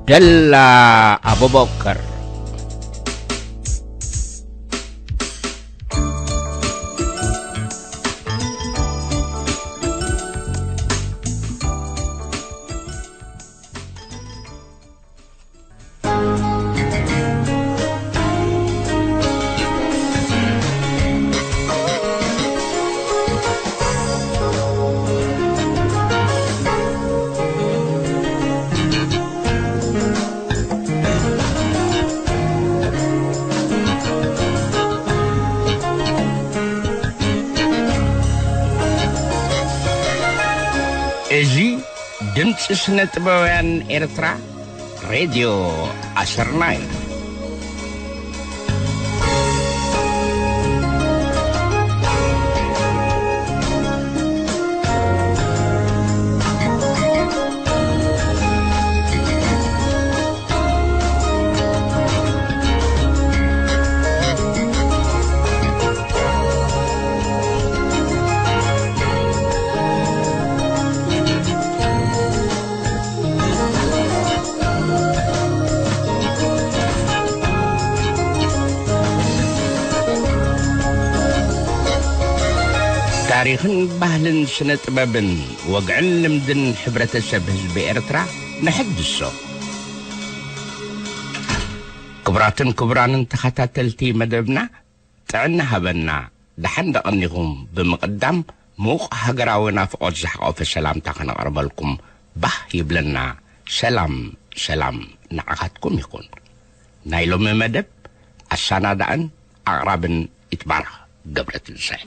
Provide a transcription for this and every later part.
ዓብደላ ኣቡበከር። እዚ ድምፂ ስነ ጥበባውያን ኤርትራ ሬድዮ ኣሰርናይ። ታሪኽን ባህልን ስነ ጥበብን ወግዕን ልምድን ሕብረተሰብ ህዝቢ ኤርትራ ንሕድሶ። ክቡራትን ክቡራንን ተኸታተልቲ መደብና፣ ጥዕና ሃበና፣ ደሓን ደቐኒኹም ብምቕዳም፣ ምዉቕ ሃገራዊ ናፍቖት ዝሓቖፈ ሰላምታ ከነቕርበልኩም ባህ ይብለና። ሰላም፣ ሰላም ንዓኻትኩም ይኹን። ናይ ሎሚ መደብ ኣሰናዳእን ኣቕራብን ይትባረኽ ገብረትንሳኤ።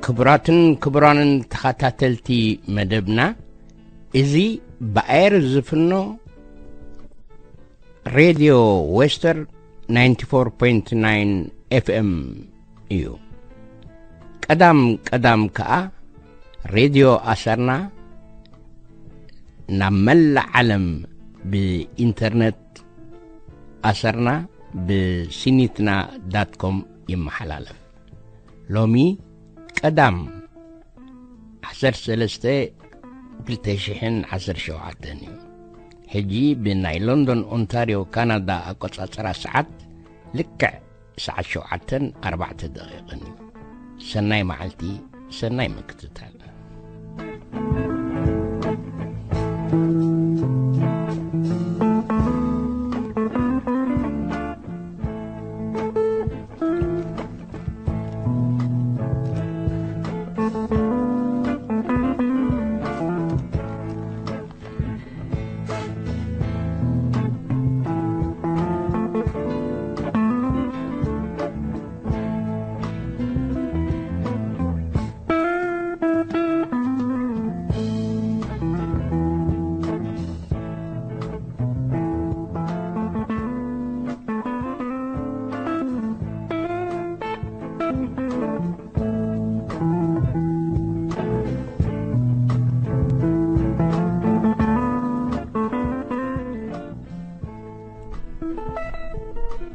ክቡራትን ክቡራንን ተኸታተልቲ መደብና፣ እዚ ብኣየር ዝፍኖ ሬድዮ ዌስተር ናይንቲ ፎር ፖይንት ናይን ኤፍ ኤም እዩ። ቀዳም ቀዳም ከኣ ሬድዮ ኣሰርና ናብ መላእ ዓለም ብኢንተርነት ኣሰርና ብሲኒትና ዳት ኮም ይመሓላለፍ። ሎሚ ቀዳም ዓሰርተ ሰለስተ ክልተ ሽሕን ዓሰርተ ሸውዓተን እዩ። ሕጂ ብናይ ሎንዶን ኦንታርዮ ካናዳ ኣቆጻጽራ ሰዓት ልክዕ ሰዓት ሸውዓተን ኣርባዕተ ደቂቕን እዩ። ሰናይ መዓልቲ፣ ሰናይ ምክትታል።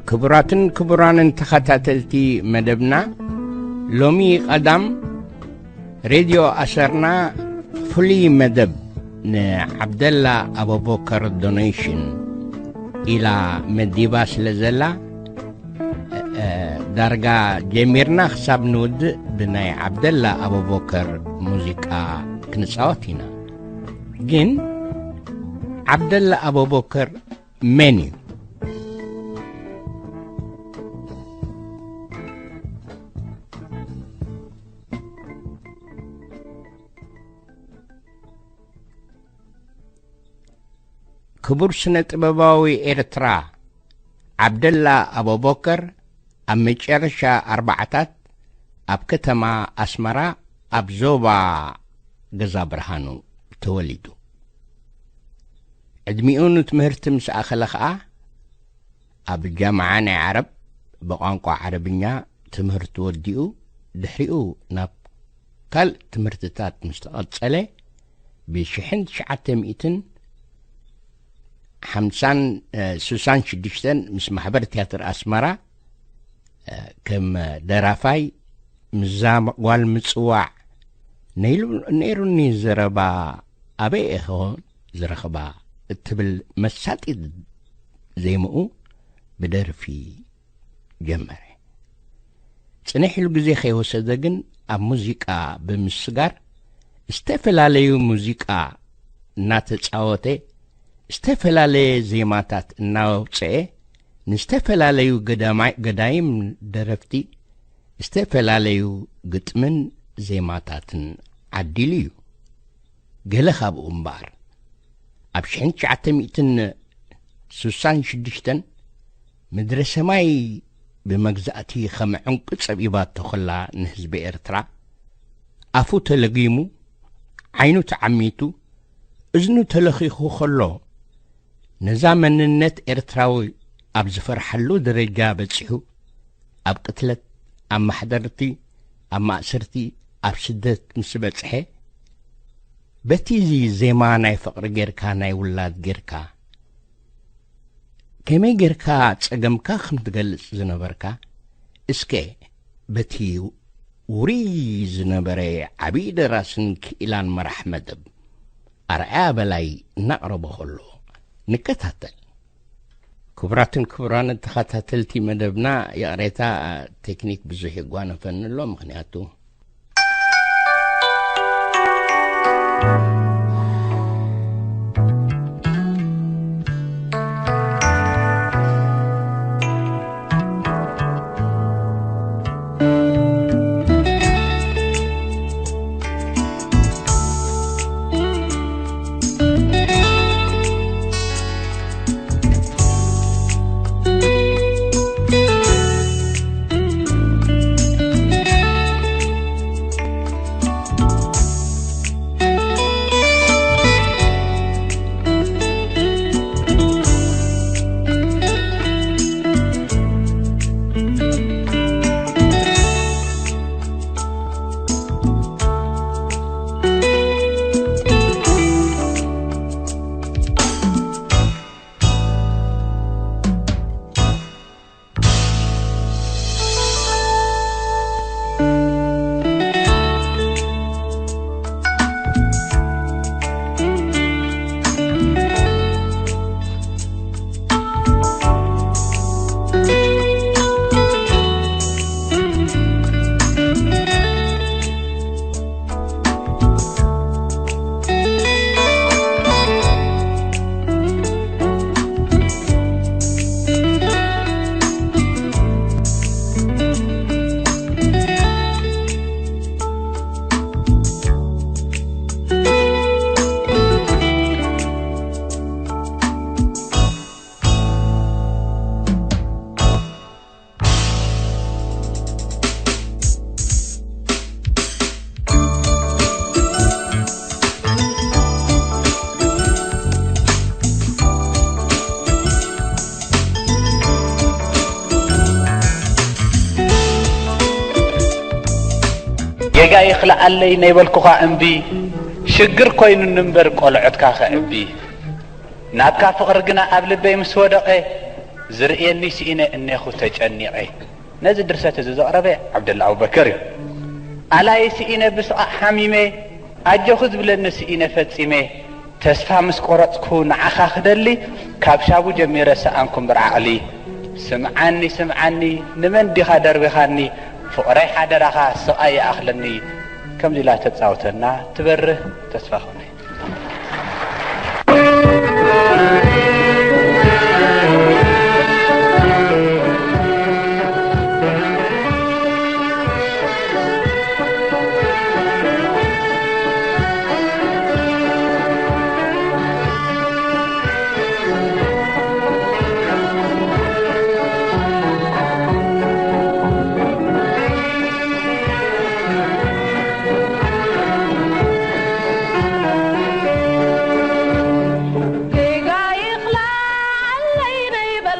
ክቡራትን ክቡራንን ተኸታተልቲ መደብና፣ ሎሚ ቀዳም ሬድዮ ኣሰርና ፍሉይ መደብ ንዓብደላ ኣቡበከር ዶኔሽን ኢላ መዲባ ስለ ዘላ፣ እ፣ እ፣ ዳርጋ ጀሚርና ክሳብ ንውድእ ብናይ ዓብደላ ኣቡበከር ሙዚቃ ክንጻወት ኢና። ግን ዓብደላ ኣቡበከር መን እዩ? ክቡር ስነ ጥበባዊ ኤርትራ ዓብደላ ኣቡበከር ኣብ መጨረሻ ኣርባዓታት ኣብ ከተማ ኣስመራ ኣብ ዞባ ገዛ ብርሃኑ ተወሊዱ። ዕድሚኡ ንትምህርቲ ምስ ኣኸለ ኸኣ፣ ኣብ ጃምዓ ናይ ዓረብ ብቋንቋ ዓረብኛ ትምህርቱ ወዲኡ፣ ድሕሪኡ ናብ ካልእ ትምህርትታት ምስ ተቐጸለ፣ ብሽሕን ትሽዓተ ሚእትን ሓምሳን፣ እ፣ ስሳን ሽዱሽተን ምስ ማሕበር ትያትር ኣስመራ፣ እ፣ ከም ደራፋይ ምስዛ ጓል ምጽዋዕ ነይሉ-፣ ነይሩኒ ዘረባ ኣበይ ኢኹን ዝረኽባ እትብል መሳጢት ዜምኡ ብደርፊ ጀመረ። ጽንሕ ኢሉ ግዜ ከይወሰደ ግን ኣብ ሙዚቃ ብምስጋር ዝተፈላለዩ ሙዚቃ እናተጻወተ ዝተፈላለየ ዜማታት እናውጽአ ንዝተፈላለዩ ገዳማይ-፣ ገዳይም ደረፍቲ ዝተፈላለዩ ግጥምን ዜማታትን ዓዲሉ እዩ። ገለ ካብኡ እምበኣር፣ ኣብ ሽሕን ትሽዓተ ሚእትን ስሳን ሽዱሽተን ምድረ ሰማይ ብመግዛእቲ ከም ዕንቁ ጸቢባቶ ኸላ ንህዝቢ ኤርትራ፣ ኣፉ ተለጊሙ፣ ዓይኑ ተዓሚቱ፣ እዝኑ ተለኺኹ ኸሎ፣ ነዛ መንነት ኤርትራዊ ኣብ ዝፈርሓሉ ደረጃ በጺሑ፣ ኣብ ቅትለት፣ ኣብ ማሕደርቲ፣ ኣብ ማእሰርቲ፣ ኣብ ስደት ምስ በጽሐ፣ በቲ እዚ ዜማ ናይ ፍቕሪ ጌርካ፣ ናይ ውላድ ጌርካ፣ ከመይ ጌርካ ጸገምካ ከም ትገልጽ ዝነበርካ፣ እስከ በቲ ውሩይ ዝነበረ ዓብዪ ደራስን ክኢላን መራሕ መደብ ኣርኣያ በላይ እናቕረቦ ከሎ ንከታተል። ክቡራትን ክቡራን ተኸታተልቲ መደብና፣ ይቕሬታ ቴክኒክ ብዙሕ ይጓነፈኒ ኣሎ፣ ምኽንያቱ ጌጋ ይኽልኣለይ ናይ በልኩኻ እምቢ፣ ሽግር ኮይኑኒ እምበር ቆልዑትካ ከዕቢ። ናትካ ፍቕሪ ግና ኣብ ልበይ ምስ ወደቐ፣ ዝርእየኒ ስኢነ እኔኹ ተጨኒቐ። ነዚ ድርሰት እዚ ዘቕረበ ዓብደላ ኣቡበከር እዩ። ኣላዪ ስኢነ ብስቓቕ ሓሚመ፣ ኣጆኺ ዝብለኒ ስኢነ ፈጺመ። ተስፋ ምስ ቆረጽኩ ንዓኻ ክደሊ፣ ካብ ሻቡ ጀሚረ ሰኣንኩ እምበር ዓቕሊ። ስምዓኒ ስምዓኒ፣ ንመን ዲኻ ደርቢኻኒ? ፍቕረይ ሓደራኻ ስቓይ ይኣኽለኒ። ከምዚ ኢላ ተጻውተና ትበርህ ተስፋ ኾነ።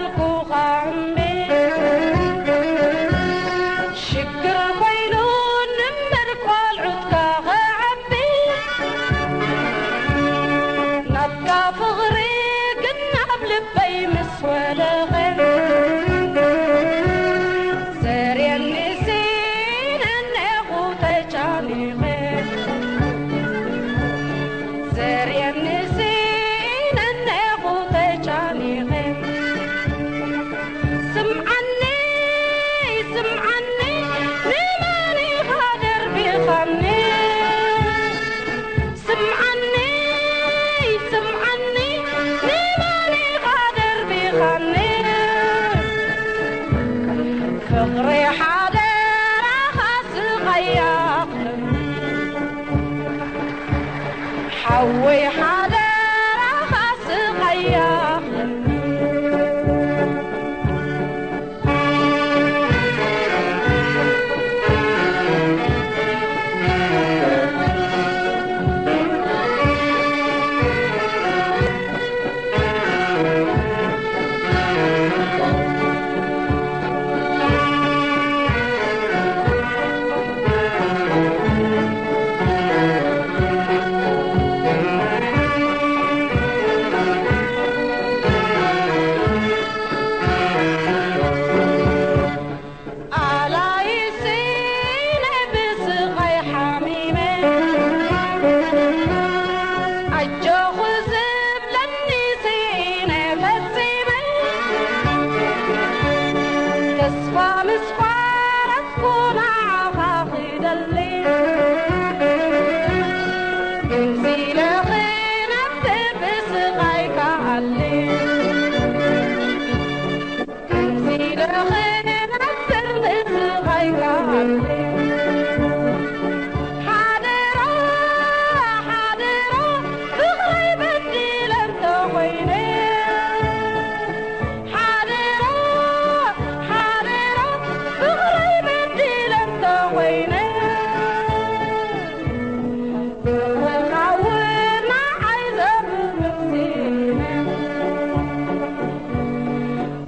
ልኩኻ እምቢ ሽግር ኮይኑ ንበር ቆልዑትካ ኸዓቢ ናትካ ፍቕሪ ግን ኣብ ልበይ ምስ ወደቐ ዘርየኒ ሲነኔኹ ተጨኒቐ ዘርየኒ ሲነኔኹ ተጨኒቐ ስምዓኒ ስምዓኒ ንመን ኢኻ ደርቢኻኒ ስምዓኒ ስምዓኒ ንመን ኢኻ ደርቢኻኒ ፍቕሪ ሓደራኻ ስቓይ ይኣኽለኒ ሓወይ ሓደራኻ ስቓይ ይኣኽለኒ ኣላይሲ ናይ ብስቓይ ሓሚመ ኣጆኹ ዝብለኒ ስኢነ ፈጺመ ተስፋ ምስ ቋረጽኩ ንዓኻ ክደሊ ከምዚ ኢለ ክነብር ብስቓይ ክኣሊ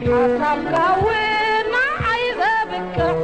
ሓሳብካ እውን ንዓይ ዘብቅዕ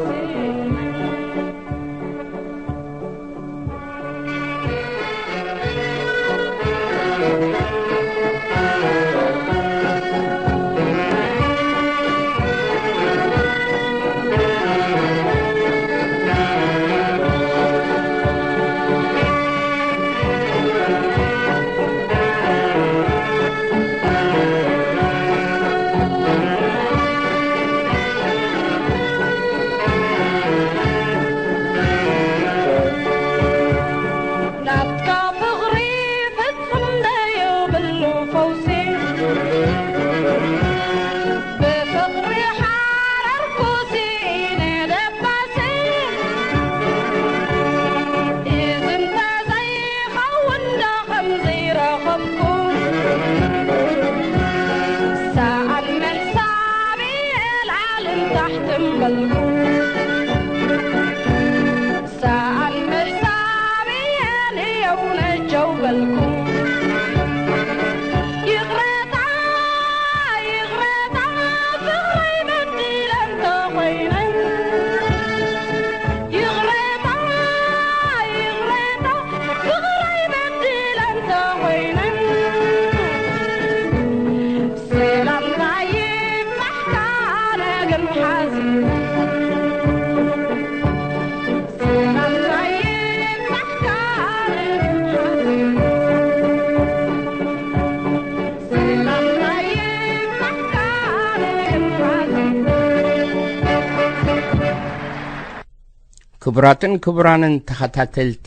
ክቡራትን ክቡራንን ተኸታተልቲ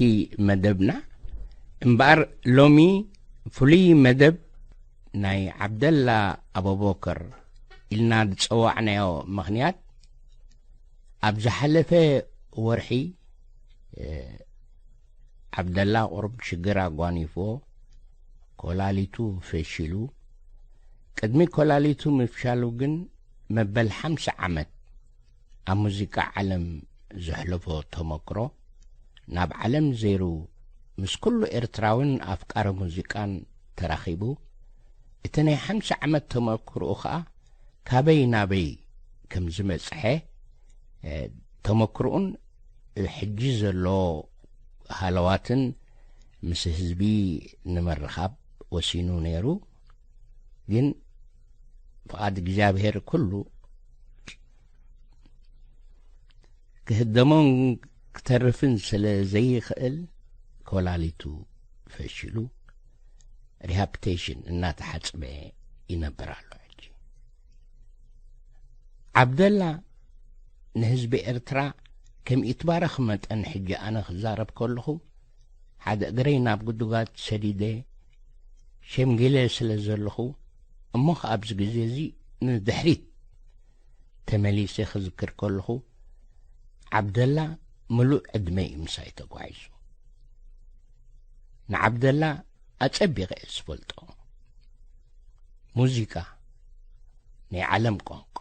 መደብና፣ እምበኣር ሎሚ ፍሉይ መደብ ናይ ዓብደላ ኣቡበከር ኢልና ዝጸዋዕናዮ ምኽንያት፣ ኣብ ዝሓለፈ ወርሒ፣ እ፣ ዓብደላ ቁሩብ ሽግር ኣጓኒፍዎ፣ ኮላሊቱ ፈሺሉ። ቅድሚ ኮላሊቱ ምፍሻሉ ግን፣ መበል ሓምሳ ዓመት ኣብ ሙዚቃ ዓለም ዘሕለፎ ተመክሮ፣ ናብ ዓለም ዘይሩ ምስ ኩሉ ኤርትራውን ኣፍቃሪ ሙዚቃን ተራኺቡ፣ እቲ ናይ ሓምሳ ዓመት ተመክሮኡ ኸኣ ካበይ ናበይ ከም ዝመጽሐ፣ እ፣ ተመክሮኡን ሕጂ ዘሎ ሃለዋትን ምስ ህዝቢ ንምርኻብ ወሲኑ ነይሩ። ግን ፍቓድ እግዚኣብሔር ኩሉ ክህደሞን ክተርፍን ስለ ዘይኽእል፣ ኮላሊቱ ፈሺሉ ሪሃብቴሽን እናተሓጽበ ይነብር ኣሎ። ሕጂ ዓብደላ ንህዝቢ ኤርትራ ከም ኢትባረኽ መጠን፣ ሕጂ ኣነ ክዛረብ ከለኹ ሓደ እግረይ ናብ ጉድጓድ ሰዲደ ሸምጊለ ስለ ዘለኹ፣ እሞ ከ ኣብዚ ግዜ እዚ ንድሕሪት ተመሊሰ ክዝክር ከለኹ፣ ዓብደላ ምሉእ ዕድመ እዩ ምሳይ ተጓዒዙ። ንዓብደላ ኣጸቢቐ እየ ዝፈልጦ። ሙዚቃ ናይ ዓለም ቋንቋ፣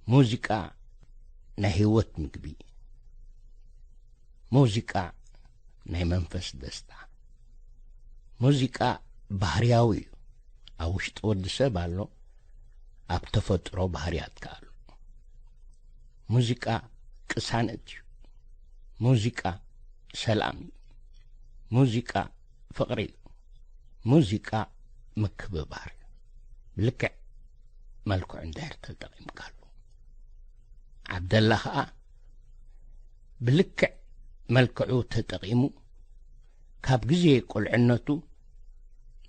ሙዚቃ ናይ ህይወት ምግቢ፣ ሙዚቃ ናይ መንፈስ ደስታ፣ ሙዚቃ ባህርያዊ እዩ። ኣብ ውሽጢ ወዲ ሰብ ኣሎ፣ ኣብ ተፈጥሮ ባህርያትካ ኣሎ። ሙዚቃ ቅሳነት እዩ። ሙዚቃ ሰላም እዩ። ሙዚቃ ፍቕሪ እዩ። ሙዚቃ ምክብባር እዩ። ብልክዕ መልክዑ እንድሕር ተጠቒምካሉ። ዓብደላ ኸኣ ብልክዕ መልክዑ ተጠቒሙ፣ ካብ ግዜ ቁልዕነቱ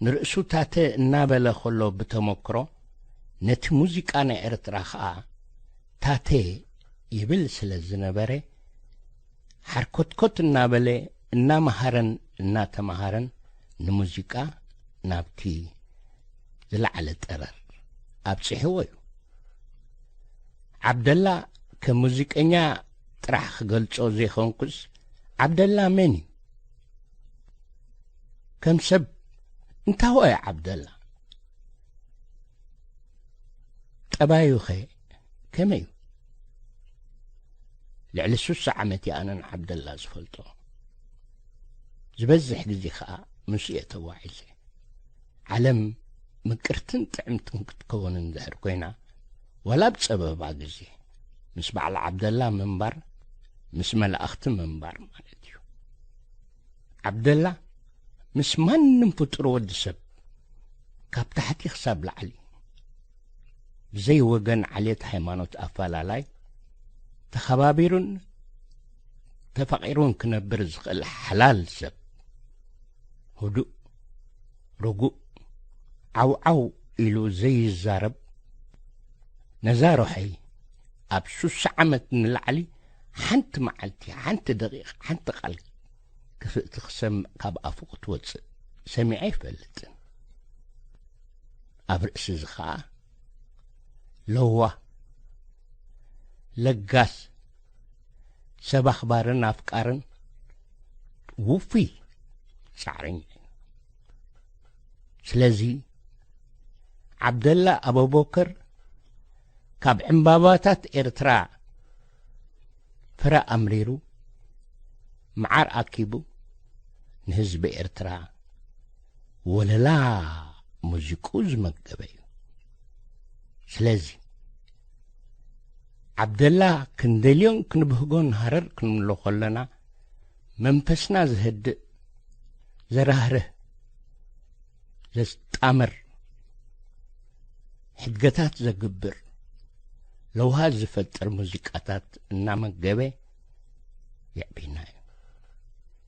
ንርእሱ ታተ እናበለ ኸሎ ብተመክሮ፣ ነቲ ሙዚቃ ናይ ኤርትራ ኸኣ ታተ ይብል ስለ ዝነበረ፣ ሓርኮትኮት እናበለ እናመሃረን እናተመሃረን ንሙዚቃ ናብቲ ዝለዓለ ጠረር ኣብጺሕዎ እዩ። ዓብደላ ከም ሙዚቀኛ ጥራሕ ክገልጾ ዘይኮንኩስ፣ ዓብደላ መን እዩ? ከም ሰብ እንታወ እዩ ዓብደላ? ጠባዩኸ ከመይ እዩ? ልዕሊ ሱሳ ዓመት እዩ ኣነ ንዓብደላ ዝፈልጦ። ዝበዝሕ ግዜ ኸኣ ምስ እየ ተዋዒዘ። ዓለም ምቅርትን ጥዕምትን ክትከውን እንድሕር ኮይና፣ ዋላ ኣብ ጸበባ ግዜ ምስ በዓል ዓብደላ ምንባር፣ ምስ መላእኽቲ ምንባር ማለት እዩ። ዓብደላ ምስ ማንም ፍጡር ወዲ ሰብ፣ ካብ ታሕቲ ክሳብ ላዕሊ፣ ብዘይ ወገን ዓሌት ሃይማኖት ኣፈላላይ፣ ተኸባቢሩን ተፋቒሩን ክነብር ዝኽእል ሓላል ሰብ፣ ህዱእ፣ ርጉእ፣ ዓው ዓው ኢሉ ዘይዛረብ፣ ነዛ ሮሐይ ኣብ ሱሳ ዓመት ንላዕሊ ሓንቲ መዓልቲ፣ ሓንቲ ደቂቕ፣ ሓንቲ ቃል ክፍእቲ ክሰምዕ ካብ ኣፉ ክትወጽእ ሰሚዐ ኣይፈልጥን። ኣብ ርእሲ እዚ ኸኣ ለዋህ፣ ለጋስ፣ ሰብ ኣኽባርን ኣፍቃርን ውፉይ ጻዕረኛ እዩ። ስለዚ ዓብደላ ኣበቦከር ካብ ዕምባባታት ኤርትራ ፍረ ኣምሪሩ፣ መዓር ኣኪቡ፣ ንህዝቢ ኤርትራ ወለላ ሙዚቁ ዝመገበ እዩ። ስለዚ ዓብደላ ክንደልዮን ክንብህጎን ሃረር ክንብሎ ከለና፣ መንፈስና ዘህድእ፣ ዘራህርህ፣ ዘስጣምር፣ ሕድገታት ዘግብር፣ ለውሃ ዝፈጥር ሙዚቃታት እናመገበ የዕቢና እዩ።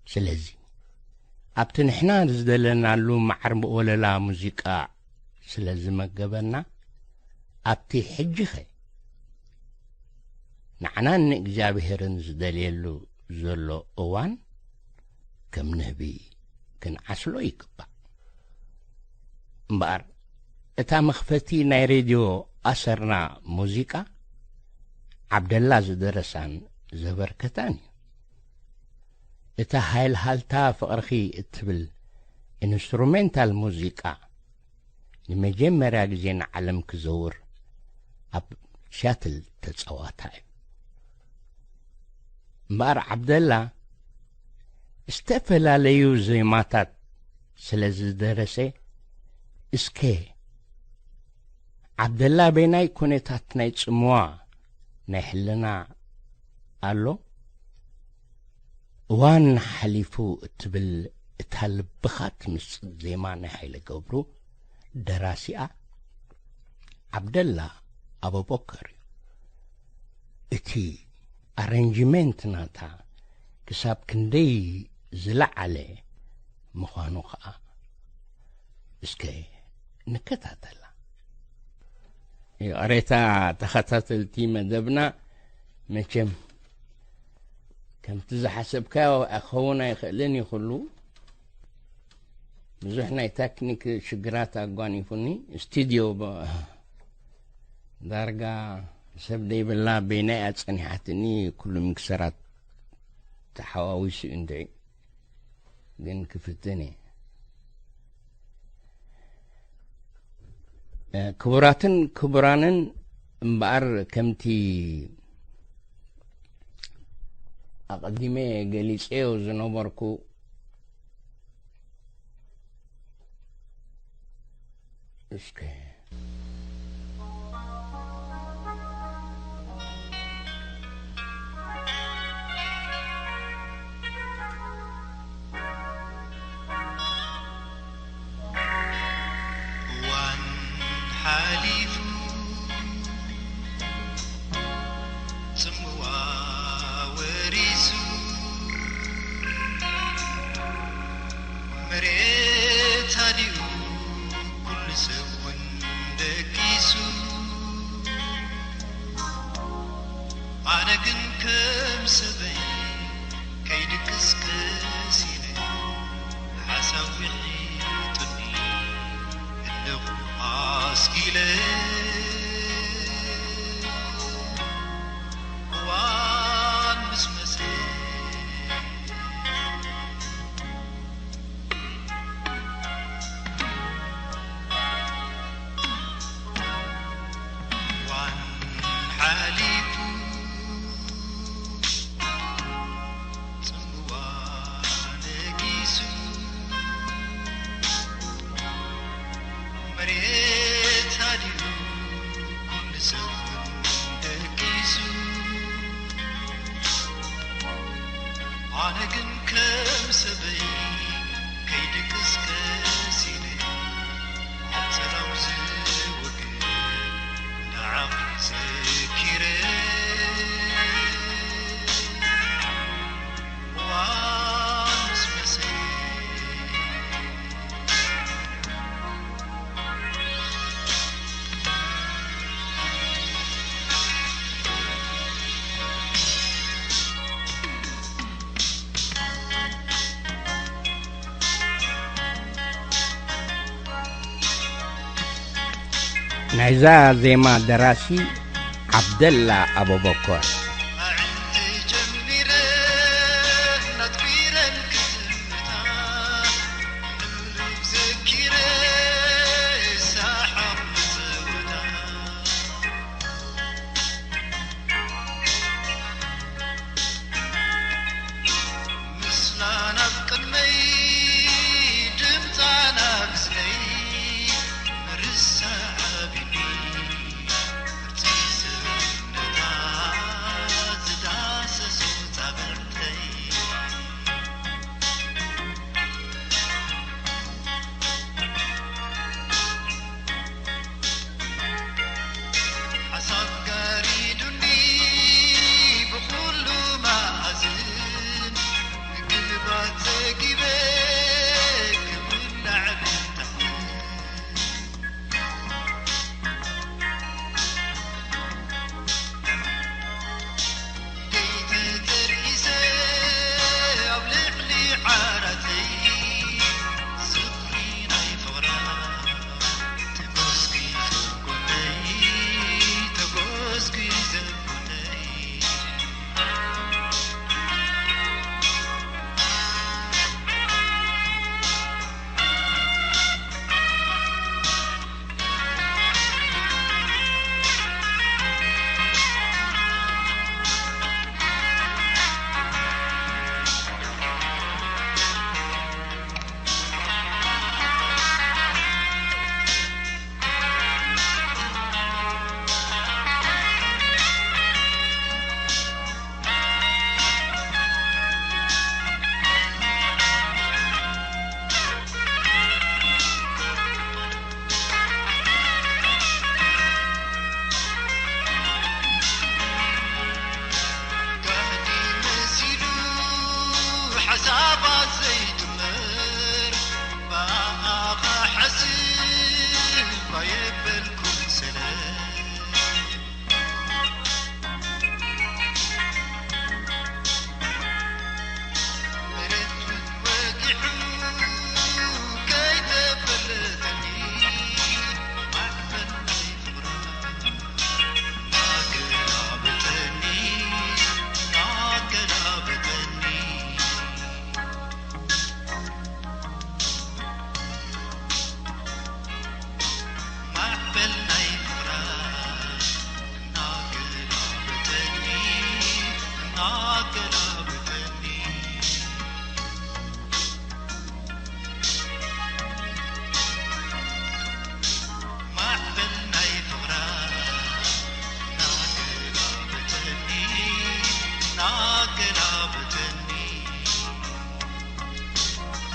ስለዚ ኣብቲ ንሕና ዝደለናሉ መዓር ወለላ ሙዚቃ ስለ ዝመገበና፣ ኣብቲ ሕጂኸ ንዓናን ንእግዚኣብሔርን ዝደልየሉ ዘሎ እዋን ከም ንህቢ ክንዓስሎ ይግባእ። እምበኣር እታ መኽፈቲ ናይ ሬድዮ ኣሰርና ሙዚቃ ዓብደላ ዝደረሳን ዘበርከታን እዩ። እታ ሃይልሃልታ ፍቕርኺ እትብል ኢንስትሩሜንታል ሙዚቃ ንመጀመርያ ግዜ ንዓለም ክዘውር ኣብ ሲያትል ተጻዋታ እዩ። እምበኣር ዓብደላ ዝተፈላለዩ ዜማታት ስለ ዝደረሰ፣ እስከ ዓብደላ፣ በየናይ ኩነታት ናይ ጽምዋ ናይ ሕልና ኣሎ? እዋን ሓሊፉ እትብል እታ ልብኻ ትምስጥ ዜማ ናይ ሓይለ ገብሩ፣ ደራሲኣ ዓብደላ ኣበቦከር እዩ። እቲ ኣረንጅመንት ናታ ክሳብ ክንደይ ዝለዓለ ምዃኑ ኸኣ እስከ ንከታተላ። ይቕሬታ ተኸታተልቲ መደብና፣ መቸም ከምቲ ዝሓሰብካዮ ክኸውን ኣይኽእልን እዩ። ኩሉ ብዙሕ ናይ ታክኒክ ሽግራት ኣጓኒፉኒ። ስቱድዮ ብ-፣ ዳርጋ ሰብ ደይብላ በይናይ እያ ጸኒሓትኒ። ኩሉ ሚክሰራት ተሓዋዊሱ እዩ እንድዒ፣ ግን ክፍትን እየ። እ፣ ክቡራትን ክቡራንን፣ እምበኣር ከምቲ ኣቐዲመ ገሊጸዮ ዝነበርኩ፣ እስከ እዋን ሓሊፉ ጽምዋ ወሪሱ መሬት ሃዲኡ ኩሉ ሰብ እውን ደቂሱ ኣነ ግን ከም ሰበይ ከይድቅስ ቀስ ኢለ ሓሳብ ዊሒጡኒ ህልኽ ኣስጊለ እዋን ምስ መሰ እዋን ሓሊፉ ጽምዋ ነጊሱ መሬት ሃዲኡ ኩሉ ሰብ ደቂሱ ኣነ ግን ከም ሰበይ ከይድቅስ ቀስ ኢለ ኣብ ጸላም ዝወግእ ንዓኽ ዘኪረ እዋን ምስ መሰየ ናይዛ ዜማ ደራሲ ዓብደላ ኣቡበኮር። ኣዕንቲ ጀሚረ ናትኪረን ክዝምታ፣ ሕሉፍ ዘኪረ ሳሓቕ ምጽውታ። ምስላ ናብ ቅድመይ ድምጻ ናብ እዝነይ ምርሳዕ ኣቢኒ ቅርጺ ሰብነታ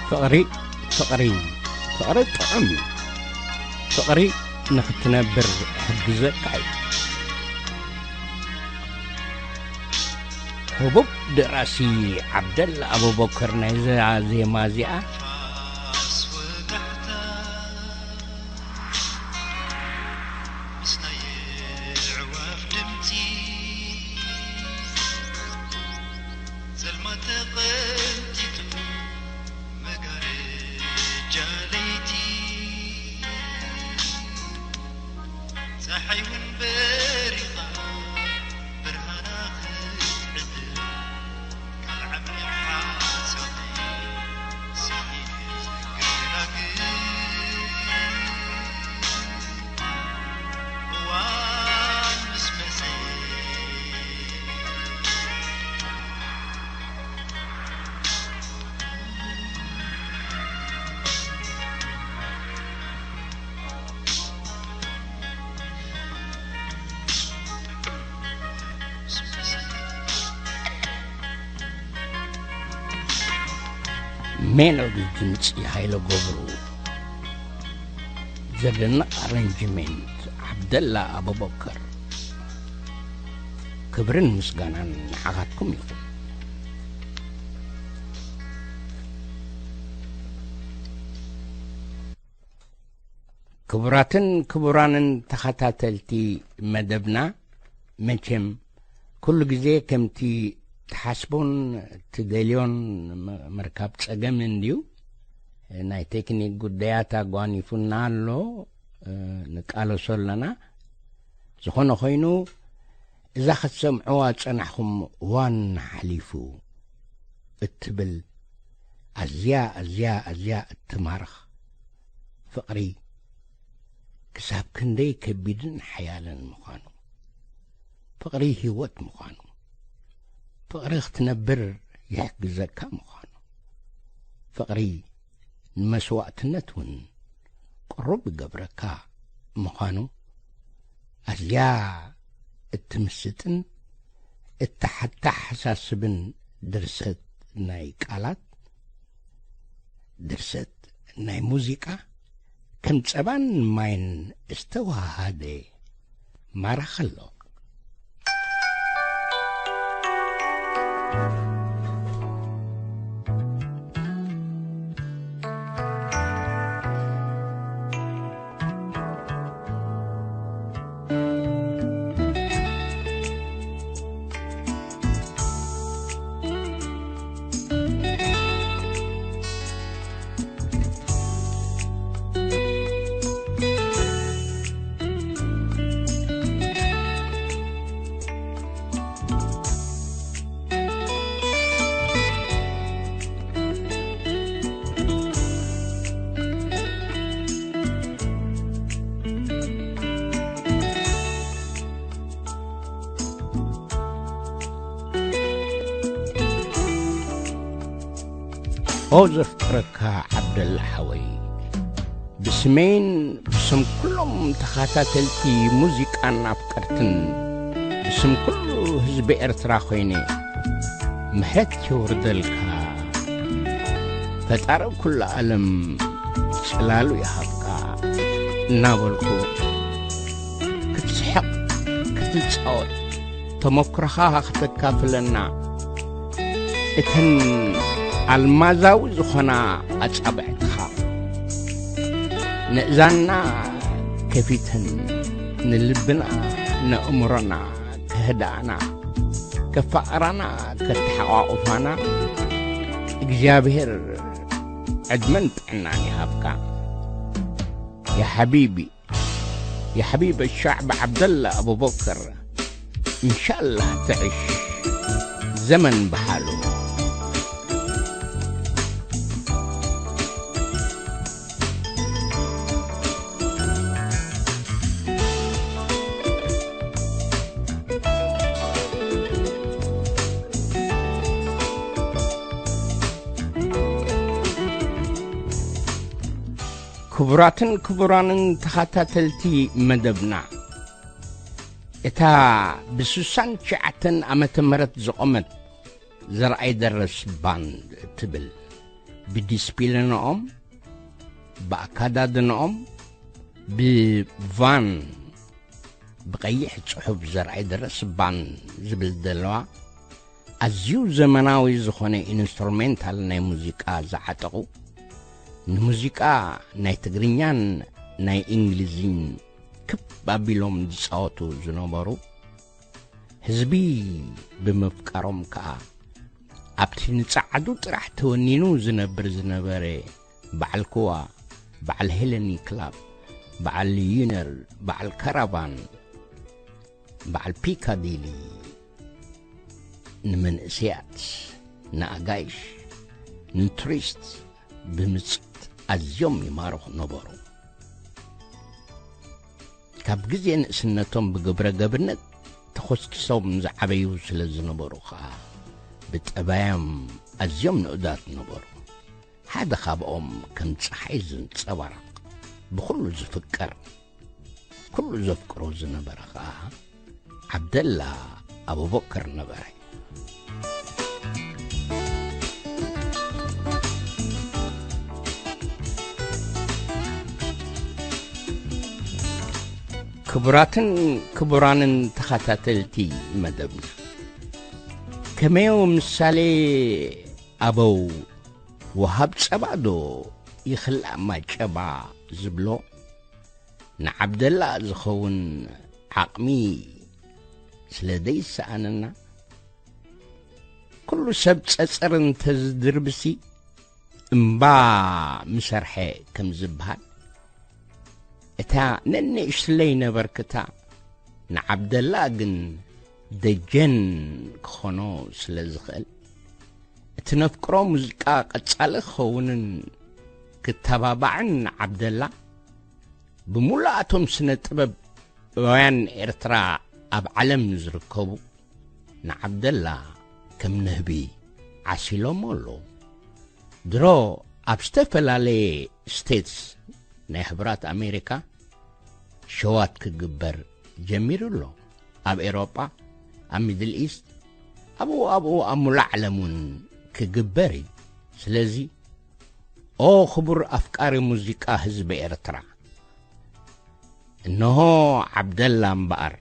ፍቕሪ፣ ፍቕሪ፣ ፍቕሪ ጥዑም እዩ። ፍቕሪ ንኽትነብር ይሕግዘካ እዩ። ህቡብ ደራሲ ዓብደላ ኣቡበከር ናይዛ ዜማ እዚኣ። ሜሎዲ ድምፂ ሃይለ ገብሩ። ዘደንቕ ኣረንጅመንት ዓብደላ ኣቡበከር። ክብርን ምስጋናን ንዓኻትኩም ይኹን። ክቡራትን ክቡራንን ተኸታተልቲ መደብና፣ መቸም ኩሉ ግዜ ከምቲ ትሓስቦን ትደልዮን ም-፣ ምርካብ ጸገም እንድዩ። ናይ ቴክኒክ ጉዳያት ኣጓኒፉና ኣሎ፣ እ፣ ንቃለሶ ኣለና። ዝኾነ ኾይኑ፣ እዛ ክትሰምዕዋ ጸናሕኹም ዋን ሓሊፉ እትብል ኣዝያ፣ ኣዝያ፣ ኣዝያ እትማርኽ ፍቕሪ ክሳብ ክንደይ ከቢድን ሓያልን ምዃኑ፣ ፍቕሪ ህይወት ምዃኑ፣ ፍቕሪ ክትነብር ይሕግዘካ ምዃኑ፣ ፍቕሪ ንመስዋእትነት እውን ቅሩብ ይገብረካ ምዃኑ ኣዝያ እትምስጥን እተሓታሓሳስብን ድርሰት ናይ ቃላት፣ ድርሰት ናይ ሙዚቃ፣ ከም ጸባን ማይን ዝተዋሃደ ማራኺ ኣሎ። ኦ ዘፍቅረካ ዓብደላ ሓወይ፣ ብስመይን ብስም ኩሎም ተኸታተልቲ ሙዚቃን ኣፍቀርትን፣ ብስም ኩሉ ህዝቢ ኤርትራ ኮይነ ምሕረት የውርደልካ፣ ፈጣሪ ኩሉ ዓለም ጽላሉ ይሃብካ እናበልኩ፣ ክትስሕቕ ክትጻወት፣ ተመክሮኻ ክተካፍለና፣ እተን ኣልማዛዊ ዝኾና ኣጻብዕትኻ ነእዛንና ከፊተን፣ ንልብና ነእምሮና ከህድኣና፣ ከፋቕራና ከተሓቋቑፋና እግዚኣብሔር ዕድመን ጥዕናን ይሃብካ። ያ ሓቢቢ፣ ያ ሓቢብ ሻዕብ ዓብደላ ኣቡበከር፣ እንሻላህ ትዕሽ ዘመን ብሓሉ። ክቡራትን ክቡራንን ተኸታተልቲ መደብና፣ እታ ብ69 ዓመተ ምህረት ዝቖመት ዘርኣይ ደረስ ባንድ እትብል፣ ብዲስፒሊንኦም፣ ብኣከዳድንኦም፣ ብቫን፣ ብቐይሕ ጽሑፍ ዘርኣይ ደረስ ባንድ ዝብል ዘለዋ፣ ኣዝዩ ዘመናዊ ዝኾነ ኢንስትሩሜንታል ናይ ሙዚቃ ዝዓጠቑ፣ ንሙዚቃ ናይ ትግርኛን ናይ እንግሊዝን ክብ ኣቢሎም ዝጻወቱ ዝነበሩ፣ ህዝቢ ብምፍቃሮም ከኣ ኣብቲ ንጸዓዱ ጥራሕ ተወኒኑ ዝነብር ዝነበረ በዓል ኩዋ፣ በዓል ሄለኒ ክላብ፣ በዓል ዩነር፣ በዓል ካራቫን፣ በዓል ፒካዲሊ፣ ንመንእሰያት፣ ንኣጋይሽ፣ ንቱሪስት ብምጽት ኣዝዮም ይማርኹ ነበሩ። ካብ ግዜ ንእስነቶም ብግብረ ገብነት ተኾስኪሶም ዝዓበዩ ስለ ዝነበሩ ኸኣ፣ ብጠባዮም ኣዝዮም ንኡዳት ነበሩ። ሓደ ካብኦም ከም ጸሓይ ዝንጸባረቕ፣ ብኹሉ ዝፍቀር፣ ኩሉ ዘፍቅሮ ዝነበረ ኸኣ ዓብደላ ኣቡበከር ነበረ። ክቡራትን ክቡራንን ተኸታተልቲ መደብና፣ ከመዮ ምሳሌ ኣበው፣ ወሃብ ጸባ ዶ ይኽላእ ማጨባ ዝብሎ፣ ንዓብደላ ዝኸውን ዓቕሚ ስለ ዘይሰኣነና፣ ኩሉ ሰብ ጸጸር እንተዝድርብሲ እምባ ምሰርሐ ከም ዝበሃል፣ እታ ነንእሽትለይ ነበርክታ ንዓብደላ ግን ደጀን ክኾኖ ስለ ዝኽእል፣ እቲ ነፍቅሮ ሙዚቃ ቀጻሊ ክኸውንን ክተባባዕን ንዓብደላ፣ ብምሉኣቶም ስነ ጥበባውያን ኤርትራ ኣብ ዓለም ዝርከቡ ንዓብደላ ከም ንህቢ ዓሲሎሞ ኣለዉ። ድሮ ኣብ ዝተፈላለየ ስቴትስ ናይ ሕቡራት ኣሜሪካ ሸዋት ክግበር ጀሚሩ ኣሎ። ኣብ ኤሮጳ፣ ኣብ ሚድል ኢስት፣ ኣብኡ ኣብኡ ኣብ ሙሉእ ዓለም እውን ክግበር እዩ። ስለዚ፣ ኦ ክቡር ኣፍቃሪ ሙዚቃ ህዝቢ ኤርትራ፣ እንሆ ዓብደላ እምበኣር፣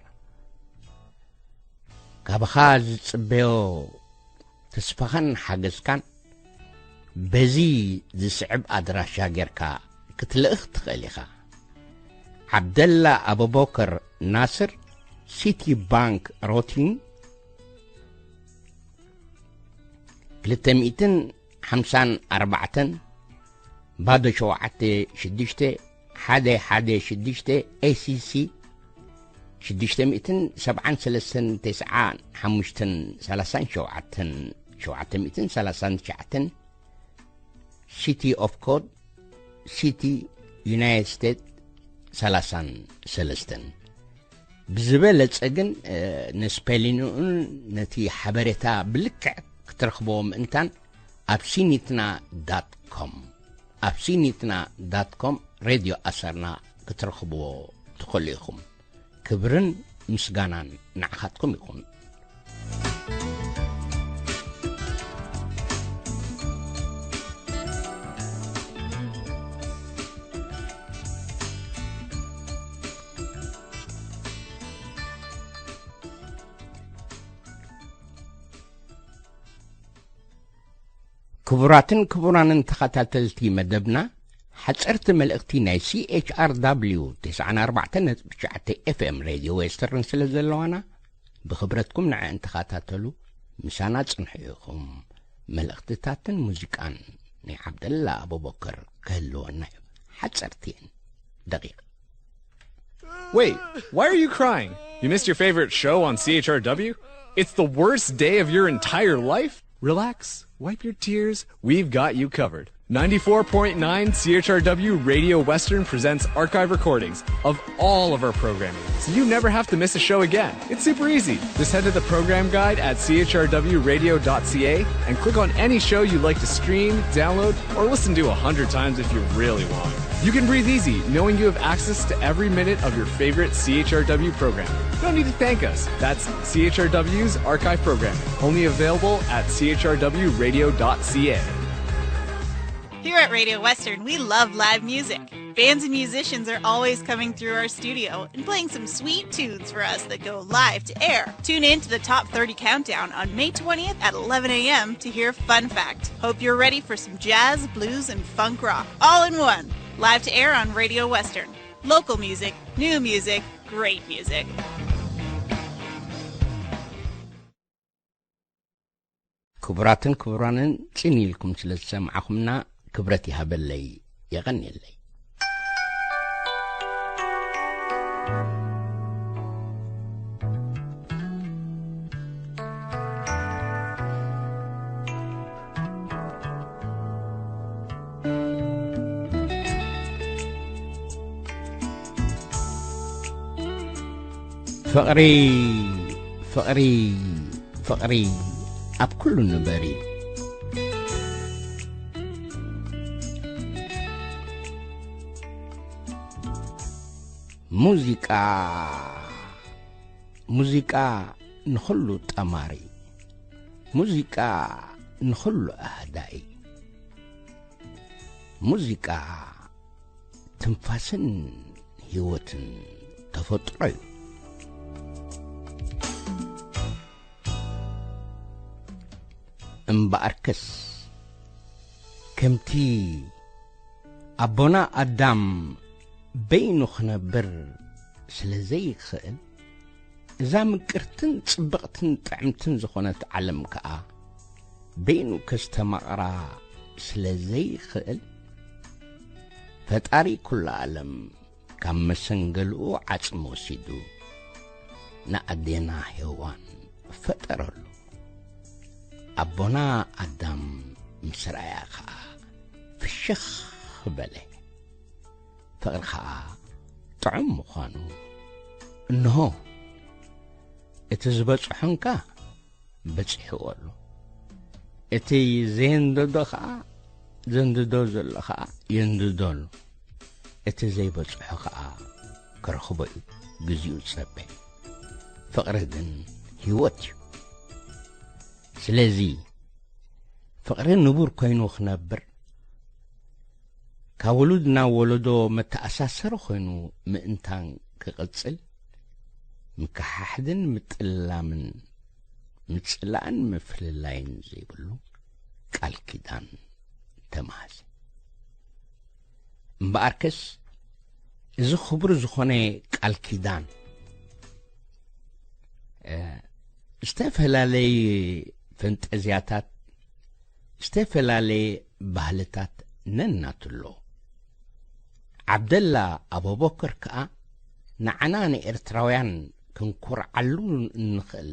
ካባኻ ዝጽበዮ ተስፋኻን ሓገዝካን በዚ ዝስዕብ ኣድራሻ ጌርካ ክትልእኽ ትኽእል ኢኻ። ዓብደላ ኣቡበከር ናስር፣ ሲቲ ባንክ ሮቲን፣ ክልተ ሚእትን ሓምሳን ኣርባዕተን፣ ባዶ ሸውዓተ ሽዱሽተ፣ ሓደ ሓደ ሽዱሽተ፣ ኤ ሲ ሲ ሽዱሽተ ሚእትን ሰብዓን ሰለስተን፣ ተስዓን ሓሙሽተን፣ ሰላሳን ሸውዓተን፣ ሸውዓተ ሚእትን ሰላሳን ትሽዓተን፣ ሲቲ ኦፍ ኮድ፣ ሲቲ፣ ዩናይትድ ስቴትስ፣ ሰላሳን ሰለስተን። ብዝበለጸ ግን፣ እ፣ ንስፔሊንኡን ነቲ ሓበሬታ ብልክዕ ክትረኽብዎ ምእንታን ኣብ ሲኒትና ዳት ኮም፣ ኣብ ሲኒትና ዳት ኮም ሬድዮ ኣሰርና ክትረኽብዎ ትኽእሉ ኢኹም። ክብርን ምስጋናን ንዓኻትኩም ይኹን። ክቡራትን ክቡራንን ተኸታተልቲ መደብና፣ ሓጸርቲ መልእኽቲ ናይ ሲ ኤች ኣር ዳብሊው ተስዓን ኣርባዕተን ነጥቢ ትሽዓተ ኤፍ ኤም ሬድዮ ዌስተርን ስለ ዘለዋና፣ ብኽብረትኩም ንዐን ተኸታተሉ፣ ምሳና ጽንሑ ኢኹም። መልእኽትታትን ሙዚቃን ናይ ዓብደላ ኣቡበከር ክህልወና እዩ። ሓጸርቲ እየን። ደቂቕ። Wait, why are you crying? You missed your favorite show on C H R W? It's the worst day of your entire life? Relax, wipe your tears, we've got you covered. Ninety-four point nine C H R W Radio Western presents archive recordings of all of our programming, so you never have to miss a show again. It's super easy. Just head to the program guide at C H R W radio dot C A and click on any show you'd like to stream, download, or listen to a hundred times if you really want. You can breathe easy knowing you have access to every minute of your favorite C H R W program. No need to thank us. That's C H R W's archive program, only available at C H R W radio dot C A. Here at Radio Western, we love live music. Bands and musicians are always coming through our studio and playing some sweet tunes for us that go live to air. Tune in to the Top thirty Countdown on May twentieth at eleven a.m. to hear Fun Fact. Hope you're ready for some jazz, blues, and funk rock all in one. Live to air on Radio Western. Local music, new music, great music. ክቡራትን ክቡራንን፣ ጽን ኢልኩም ስለ ዝሰማዕኹምና ክብረት ይሃበለይ፣ የቐንየለይ። ፍቕሪ፣ ፍቕሪ፣ ፍቕሪ ኣብ ኩሉ ንበሪ። ሙዚቃ፣ ሙዚቃ ንኹሉ ጠማሪ፣ ሙዚቃ ንኹሉ ኣህዳኢ። ሙዚቃ ትንፋስን ህይወትን ተፈጥሮ እዩ። እምበኣርከስ፣ ከምቲ ኣቦና ኣዳም በይኑ ክነብር ስለ ዘይኽእል፣ እዛ ምቅርትን ጽብቕትን ጥዕምትን ዝኾነት ዓለም ከኣ በይኑ ከስተማቕራ ስለ ዘይኽእል፣ ፈጣሪ ኩላ ዓለም ካብ መሰንገልኡ ዓጽሚ ወሲዱ ንኣዴና ሄዋን ፈጠረሉ። ኣቦና ኣዳም ምስ ረኣያ ኸኣ ፍሽኽ በለ። ፍቕሪ ኸኣ ጥዑም ምዃኑ እንሆ፣ እቲ ዝበጽሖንካ በጺሕዎ ኣሎ። እቲ ዘየንደዶ ኸኣ፣ ዘንድዶ ዘሎ ኸኣ የንድዶ ኣሎ። እቲ ዘይበጽሖ ኸኣ ክረኽቦ እዩ፣ ግዜኡ ዝጸበ። ፍቕሪ ግን ህይወት እዩ። ስለዚ ፍቕሪ ንቡር ኮይኑ ክነብር፣ ካብ ውሉድ ናብ ወለዶ መተኣሳሰሪ ኮይኑ ምእንታን ክቕጽል፣ ምክሓሕድን ምጥላምን ምጽላእን ምፍልላይን ዘይብሉ ቃል ኪዳን ተማሃዘ። እምበኣርከስ እዚ ክቡር ዝኾነ ቃል ኪዳን፣ እ፣ ዝተፈላለየ ፈንጠዝያታት፣ ዝተፈላለየ ባህልታት ነናቱ ኣሎ። ዓብደላ ኣቡበከር ከኣ ንዓና ንኤርትራውያን ክንኮርዓሉ እንኽእል፣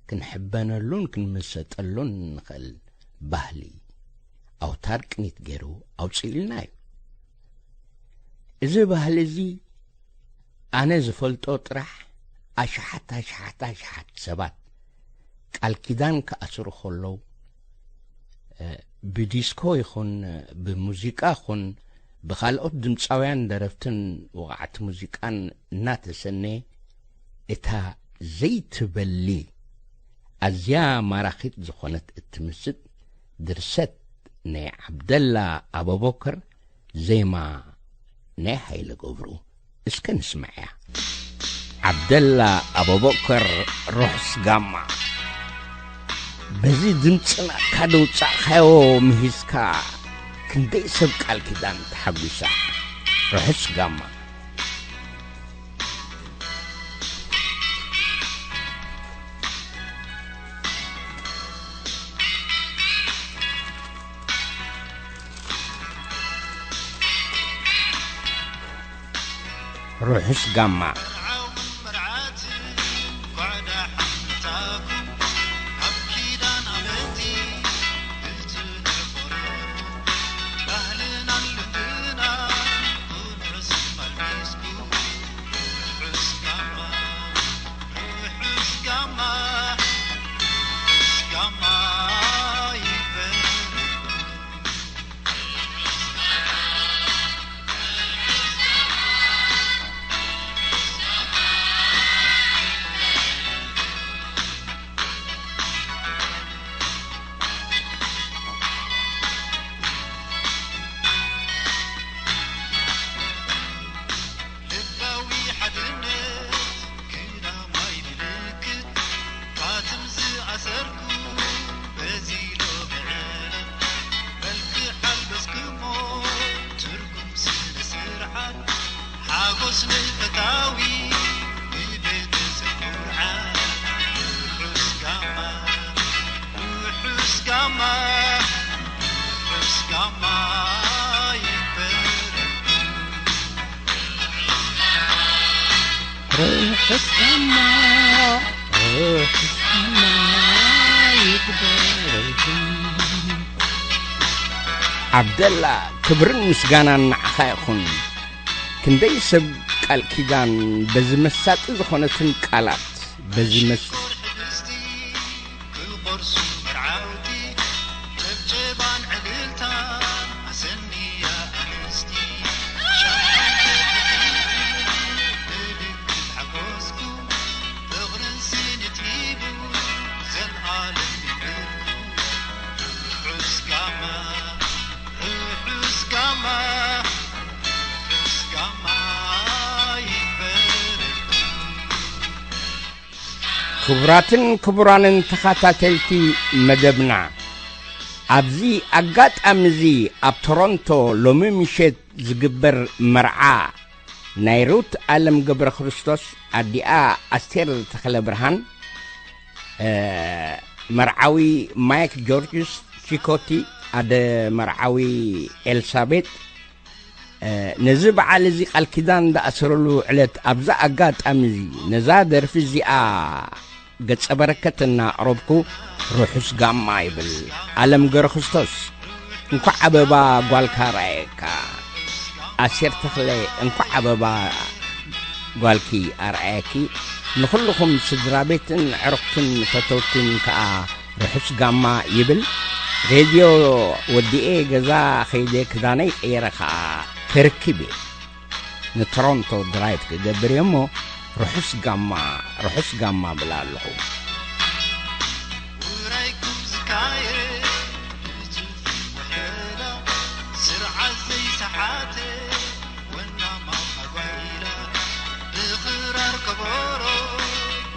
ክንሕበነሉን ክንምሰጠሉን እንኽእል ባህሊ ኣውታር ቅኒት ገይሩ ኣውጺኡልና እዩ። እዚ ባህሊ እዚ ኣነ ዝፈልጦ ጥራሕ ኣሽሓት ኣሽሓት ኣሽሓት ሰባት ቃል ኪዳን ክኣስሩ ከለዉ፣ እ፣ ብዲስኮ ይኹን ብሙዚቃ ይኹን ብኻልኦት ድምፃውያን ደረፍትን ወቓዕቲ ሙዚቃን እናተሰነየ፣ እታ ዘይትበሊ ኣዝያ ማራኺት ዝኾነት እትምስጥ ድርሰት ናይ ዓብደላ ኣቡበከር፣ ዜማ ናይ ሃይለ ገብሩ። እስከ ንስምዓያ። ዓብደላ ኣቡበከር፣ ርሑስ ጋማ። በዚ ድምፂ ናትካ ደውፃእካዮ ምሂዝካ፣ ክንደይ ሰብ ቃል ኪዳን ተሓጒሳ። ርሑስ ጋማ። ርሑስ ጋማ። ርሑስ ጋማ፣ ርሑስ ጋማ ይግበረልኩም። ዓብደላ፣ ክብርን ምስጋናን ንዓኻ ይኹን። ክንደይ ሰብ ቃል ኪዳን በዚ መሳጢ ዝኾነትን ቃላት፣ በዚ መስ- ክቡራትን ክቡራንን ተኸታተልቲ መደብና፣ ኣብዚ ኣጋጣሚ እዚ ኣብ ቶሮንቶ ሎሚ ምሸት ዝግበር መርዓ ናይ ሩት ኣለም ገብረ ክርስቶስ፣ ኣዲኣ ኣስቴር ተኽለ ብርሃን፣ እ፣ መርዓዊ ማይክ ጆርጅስ ቺኮቲ፣ ኣደ መርዓዊ ኤልሳቤጥ፣ እ፣ ነዚ በዓል እዚ ቃል ኪዳን ዝኣሰረሉ ዕለት፣ ኣብዛ ኣጋጣሚ እዚ ነዛ ደርፊ እዚኣ ገጸ በረከት እናቕረብኩ፣ ርሑስ ጋማ ይብል። ኣለም ገረ ክርስቶስ፣ እንኳዕ ኣበባ ጓልካ ረኣየካ። ኣሴር ተኽለ፣ እንኳዕ ኣበባ ጓልኪ ኣርኣየኪ። ንኹልኹም ስድራ ቤትን ዕሩኽትን ፈተውትን ከኣ ርሑስ ጋማ ይብል። ሬድዮ ወዲኤ ገዛ ኸይደ ክዳነይ ቀይረ ኸኣ ክርክብ እየ። ንቶሮንቶ ድራይቭ ክገብር እየ እሞ፣ ርሑስ ጋማ፣ ርሑስ ጋማ ብል ኣለኹ። ውራይኩም ዝካየድ ብትውፊት ውሕላ፣ ስርዓት ዘይሰሓተ ወናማ ማጓይላ፣ ብኽራር ከበሮ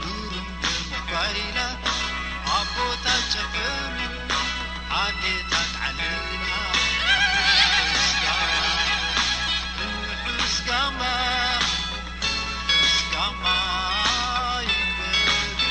ግሩም ብምጓይላ፣ ኣቦታት ጨፈሩ፣ ኣዴታት ዓሊላ። ርሑስ ጋማ፣ ርሑስ ጋማ፣ ርሑስ ጋማ ይበልኩም።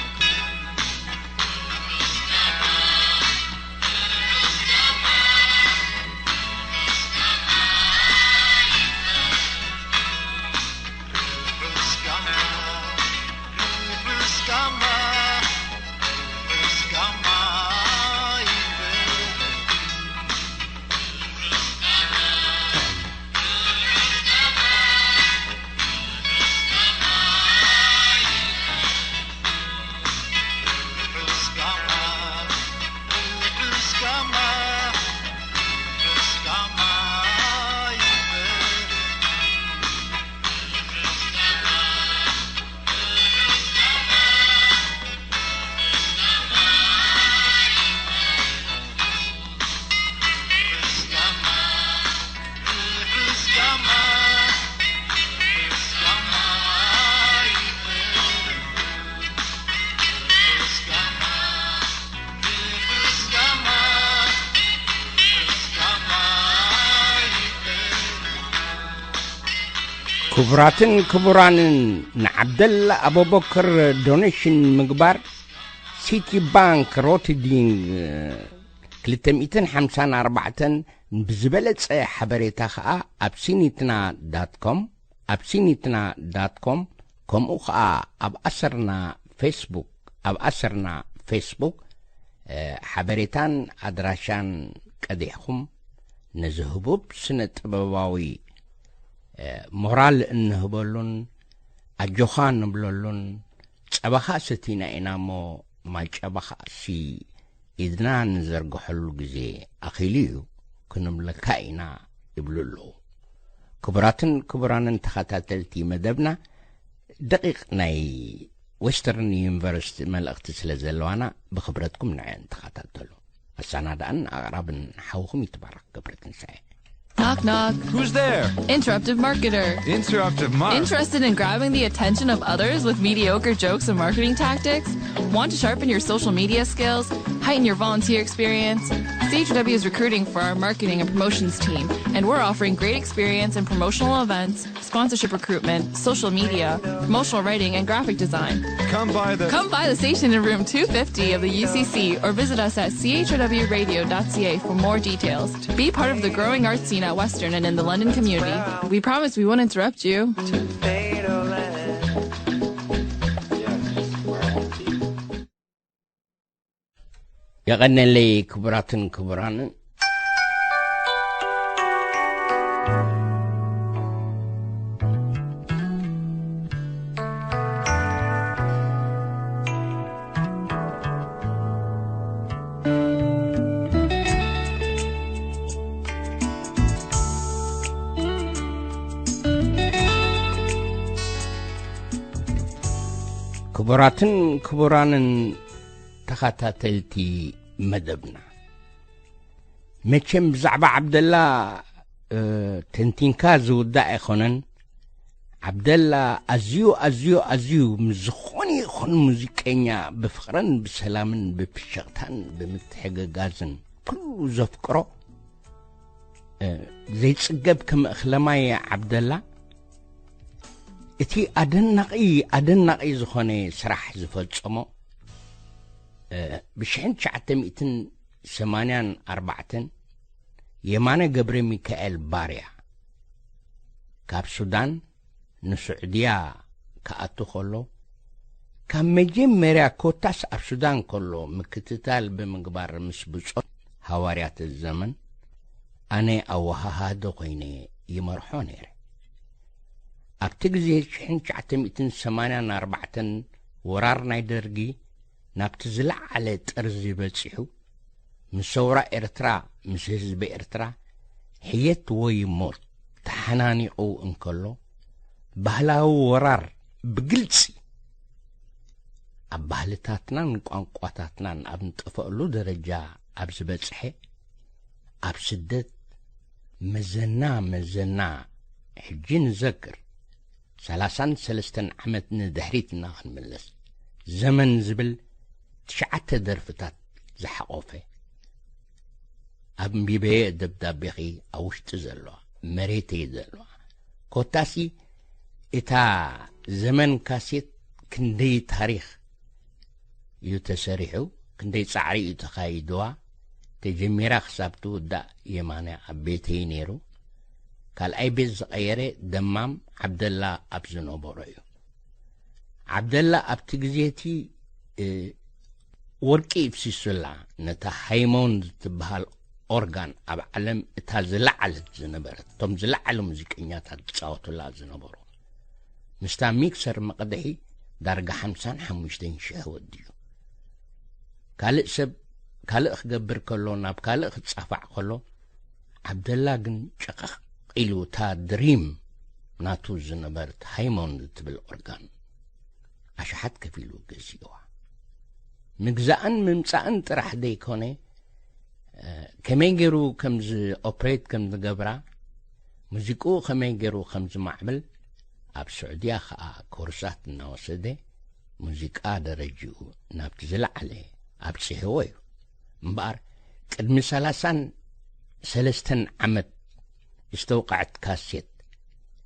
ክቡራትን ክቡራንን፣ ንዓብደላ ኣቡበከር ዶኔሽን ምግባር፣ ሲቲ ባንክ ሮትዲንግ ክልተ ሚእትን ሓምሳን ኣርባዕተን፣ ብዝበለጸ ሓበሬታ ኸኣ ኣብ ሲኒትና ዳት ኮም፣ ኣብ ሲኒትና ዳት ኮም፣ ከምኡ ኸኣ ኣብ ኣሰርና ፌስቡክ፣ ኣብ ኣሰርና ፌስቡክ፣ እ፣ ሓበሬታን ኣድራሻን ቀዲሕኹም፣ ነዚ ህቡብ ስነ ጥበባዊ፣ እ፣ ሞራል እንህበሉን ኣጆኻ ንብለሉን፣ ጸባኻ ሰቲና ኢና እሞ ማይ ጨባኻሲ ኢድና ንዘርግሐሉ ግዜ ኣኺሉ እዩ ክንብለካ ኢና ይብሉ ኣለዉ። ክቡራትን ክቡራንን ተኸታተልቲ መደብና፣ ደቂቕ ናይ ዌስተርን ዩኒቨርሲቲ መልእኽቲ ስለ ዘለዋና ብኽብረትኩም ንዐን ተኸታተሉ። ኣሰናዳእን ኣቕራብን ሓውኹም ይትባረክ ገብረትንሳኤ። Knock knock. Who's there? Interruptive marketer. Interruptive mark. Interested in grabbing the attention of others with mediocre jokes and marketing tactics? Want to sharpen your social media skills, heighten your volunteer experience? C H W is recruiting for our marketing and promotions team, and we're offering great experience in promotional events, sponsorship recruitment, social media, promotional writing, and graphic design. Come by the Come by the station in room two fifty of the U C C or visit us at C H R W radio dot C A for more details. Be part of the growing arts scene at Western and in the London community. We promise we won't interrupt you. የቐነለይ ክቡራትን ክቡራንን። ክቡራትን ክቡራንን ተኸታተልቲ መደብና፣ መቸም ብዛዕባ ዓብደላ፣ እ፣ ተንቲንካ ዝውዳእ ኣይኮነን። ዓብደላ ኣዝዩ፣ ኣዝዩ፣ ኣዝዩ ምስ ዝኾነ ይኹን ሙዚቀኛ ብፍቕርን ብሰላምን ብፍሽኽታን ብምትሕግጋዝን ኩሉ ዘፍቅሮ፣ እ፣ ዘይጽገብ ከም እኽለ ማይ ዓብደላ፣ እቲ ኣደናቒ፣ ኣደናቒ ዝኾነ ስራሕ ዝፈጸሞ፣ እ፣ ብሽሕን ትሽዓተ ሚእትን ሰማንያን ኣርባዕተን የማነ ገብረ ሚካኤል ባርያ ካብ ሱዳን ንስዑድያ ክኣቱ ከሎ፣ ካብ መጀመርያ ኮታስ ኣብ ሱዳን ከሎ ምክትታል ብምግባር ምስ ብጾት ሃዋርያት ዘመን ኣነ ኣወሃሃዶ ኮይነ ይመርሖ ነይረ። ኣብቲ ግዜ ሽሕን ትሽዓተ ሚእትን ሰማንያን ኣርባዕተን ወራር ናይ ደርጊ ናብቲ ዝለዓለ ጠርዚ በጺሑ፣ ምስ ሰውራ ኤርትራ፣ ምስ ህዝቢ ኤርትራ ሕየት ወይ ሞት ተሓናኒቑ እንከሎ፣ ባህላዊ ወራር ብግልጺ ኣብ ባህልታትናን ቋንቋታትናን ኣብ ንጠፈአሉ ደረጃ ኣብ ዝበጽሐ፣ ኣብ ስደት መዘና መዘና፣ ሕጂ ንዘክር፣ ሰላሳን ሰለስተን ዓመት ንድሕሪት እና ክንምለስ፣ ዘመን ዝብል ትሽዓተ ደርፍታት ዝሓቖፈ፣ ኣንቢበየ ደብዳቤኺ ኣብ ውሽጢ ዘለዋ፣ መሬተይ ዘለዋ፣ ኮታሲ እታ ዘመን ካሴት ክንደይ ታሪኽ እዩ ተሰሪሑ፣ ክንደይ ጻዕሪ እዩ ተኻይድዋ። ተጀሚራ ክሳብ ትውዳእ የማነ ኣብ ቤተይ ነይሩ። ካልኣይ ቤት ዝቐየረ ደማም ዓብደላ ኣብ ዝነበሮ እዩ። ዓብደላ ኣብቲ ግዜ እቲ፣ እ፣ ወርቂ ይፍስሱላ፣ ነታ ሃይሞን ዝትበሃል ኦርጋን ኣብ ዓለም እታ ዝለዓለት ዝነበረት፣ እቶም ዝለዓሉ ሙዚቀኛታት ዝጻወቱላ ዝነበሩ። ምስታ ሚክሰር መቕድሒ ዳርጋ ሓምሳን ሓሙሽተን ሽሕ ወዲኡ። ካልእ ሰብ ካልእ ክገብር ከሎ፣ ናብ ካልእ ክጻፋዕ ከሎ፣ ዓብደላ ግን ጨቐቕ ኢሉ እታ ድሪም ናቱ ዝነበረት ሃይሞን እትብል ኦርጋን ኣሽሓት ከፊሉ ገዚእዋ። ምግዛእን ምምጻእን ጥራሕ ዘይኮነ፣ እ፣ ከመይ ገይሩ ከም ዝ-፣ ኦፕሬት ከም ዝገብራ፣ ሙዚቅኡ ከመይ ገይሩ ከም ዝማዕብል፣ ኣብ ስዑድያ ኸኣ ኮርሳት እናወሰደ፣ ሙዚቃ ደረጅኡ ናብቲ ዝለዓለ ኣብጺሕዎ እዩ። እምበኣር፣ ቅድሚ ሰላሳን ሰለስተን ዓመት ዝተውቅዐት ካሴት፣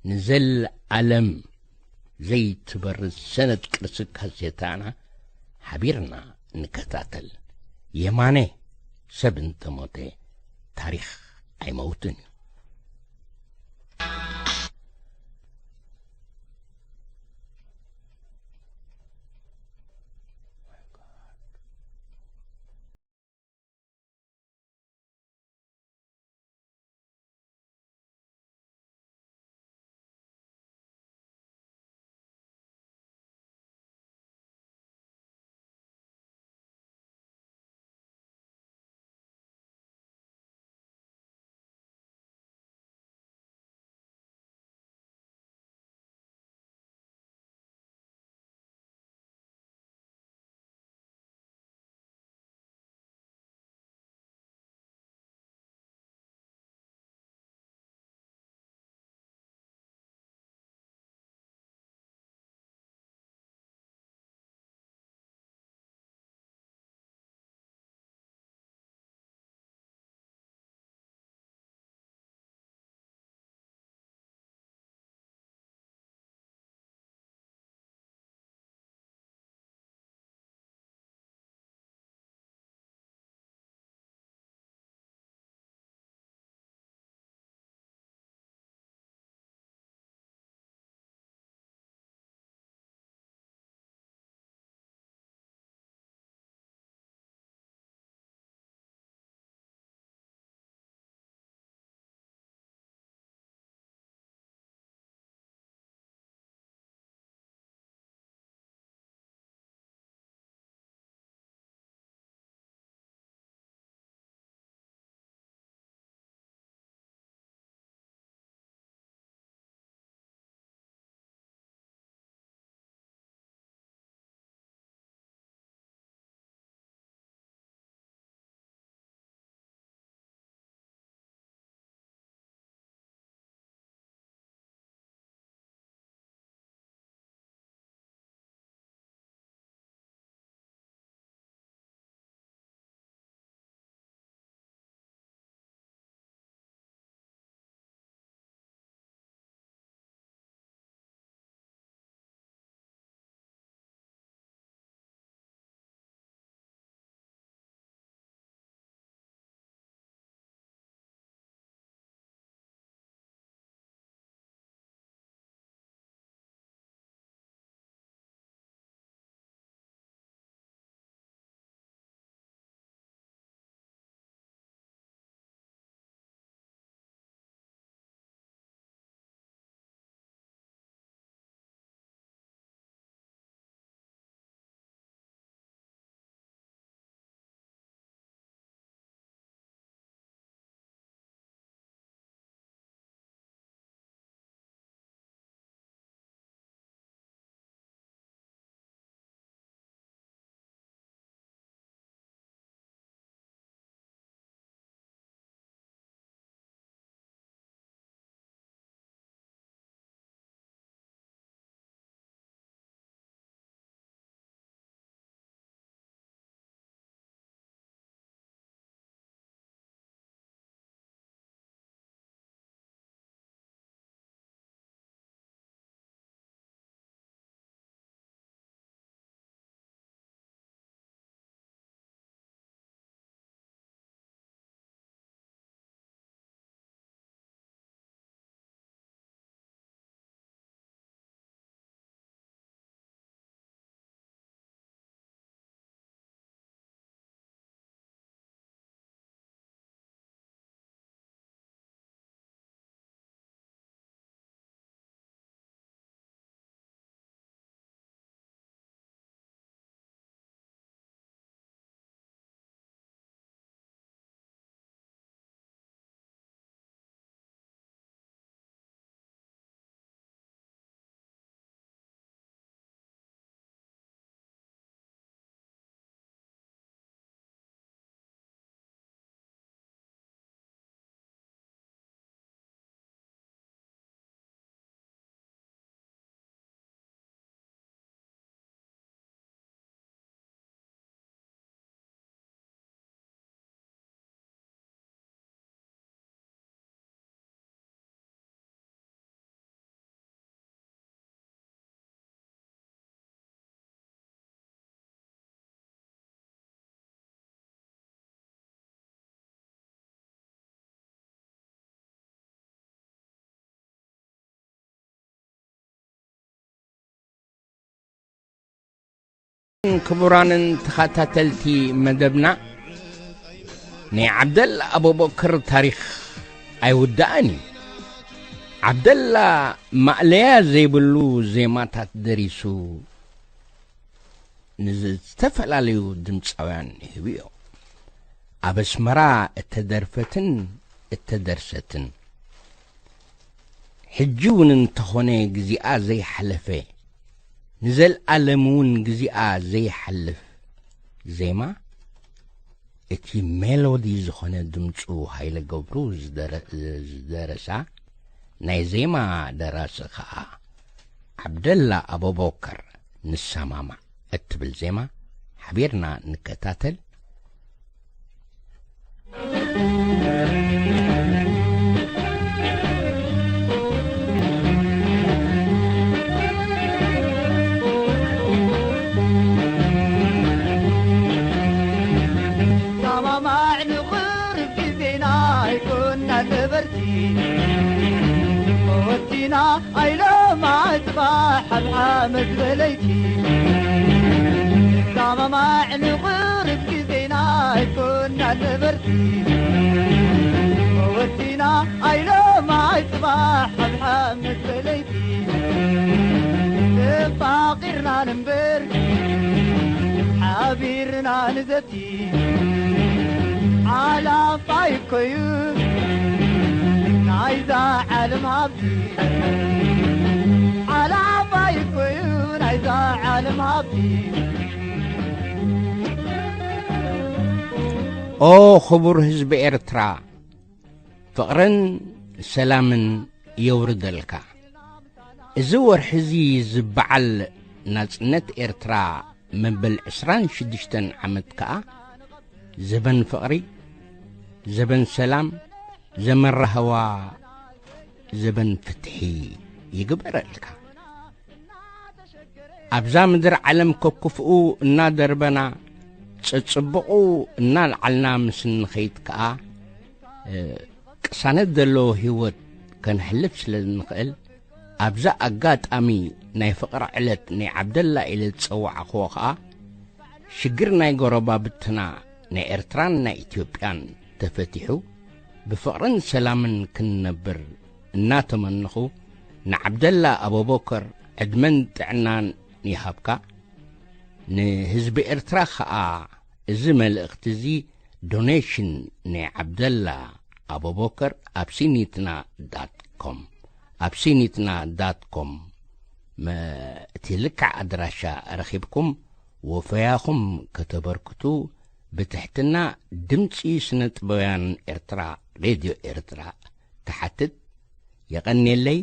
ንዘለኣለም ዘይትበርዝ ሰነድ ቅርሲ ካሴታና ሓቢርና ንከታተል። የማነ፣ ሰብ እንተሞተ ታሪኽ ኣይመውትን እዩ። ክቡራንን ተኸታተልቲ መደብና፣ ናይ ዓብደላ ኣቡበከር ታሪኽ ኣይውዳእን እዩ። ዓብደላ ማእለያ ዘይብሉ ዜማታት ደሪሱ ንዝተፈላለዩ ድምፃውያን ሂቡ እዩ። ኣብ ኣስመራ እተደርፈትን እተደርሰትን፣ ሕጂ እውን እንተኾነ ግዜኣ ዘይሓለፈ፣ ንዘለኣለም እውን ግዜኣ ዘይሓልፍ ዜማ፣ እቲ ሜሎዲ ዝኾነ ድምፁ ሃይለ ገብሩ ዝደረ-፣ ዝደረሳ፣ ናይ ዜማ ደራሲ ኸዓ ዓብደላ ኣቡበከር፣ ንሰማማዕ እትብል ዜማ ሓቢርና ንከታተል። ሰማማዕ ንቕርብ ግዜና ኣይኮና ነበርቲ፣ ወቲና ኣይሎማ ጽባሕ ሓብሓ መዝበለይቲ። ሰማማዕ ንቕርብ ግዜና ኣይኮና ነበርቲ፣ ወቲና ኣይሎማ ጽባሕ ሓብሓ መዝበለይቲ። ተፋቒርና ንንበር ሓቢርና ንዘቲ፣ ሓላፋይ እኮ እዩ ናይዛ ዓለም ሃብቲ። ሓላፋይ እኮ እዩ ናይዛ ዓለም ሃብቲ። ኦ ክቡር ህዝቢ ኤርትራ፣ ፍቕርን ሰላምን የውርደልካ። እዚ ወርሒ እዚ ዝበዓል ናጽነት ኤርትራ መበል ዕስራን ሽዱሽተን ዓመት ከኣ ዘበን ፍቕሪ፣ ዘበን ሰላም፣ ዘመን ራህዋ፣ ዘበን ፍትሒ ይግበረልካ። ኣብዛ ምድሪ ዓለም ከክፍኡ እናደርበና፣ ጸጽብቑ እናልዓልና ምስ እንኸይድ ከኣ፣ እ፣ ቅሳነት ዘለዎ ህይወት ከነሕልፍ ስለ እንኽእል፣ ኣብዛ ኣጋጣሚ ናይ ፍቕሪ ዕለት ናይ ዓብደላ ኢለ ዝጸዋዕኽዎ ከኣ፣ ሽግር ናይ ጎረባብትና ናይ ኤርትራን ናይ ኢትዮጵያን ተፈቲሑ፣ ብፍቕርን ሰላምን ክንነብር እናተመነኹ፣ ንዓብደላ ኣቡበከር ዕድመን ጥዕናን ይሃብካ። ንህዝቢ ኤርትራ ኸኣ እዚ መልእኽቲ እዚ፣ ዶኔሽን ናይ ዓብደላ ኣቡበከር ኣብ ሲኒትና ዳት ኮም፣ ኣብ ሲኒትና ዳት ኮም መ-፣ እቲ ልክዕ ኣድራሻ ረኺብኩም ወፈያኹም ከተበርክቱ ብትሕትና ድምጺ ስነ ጥበባውያን ኤርትራ፣ ሬድዮ ኤርትራ ትሓትት። የቐንየለይ፣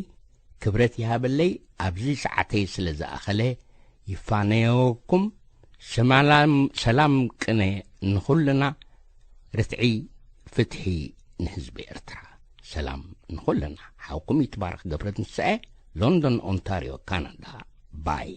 ክብረት ይሃበለይ። ኣብዚ ሰዓተይ ስለ ዝኣኸለ ይፋነየወኩም። ሰማላም-፣ ሰላም ቅነ ንኹልና፣ ርትዒ ፍትሒ ንህዝቢ ኤርትራ። ሰላም ንኹልና። ሓውኩም ይትባረኽ ገብረትንሳኤ፣ ሎንዶን ኦንታርዮ ካናዳ። ባይ።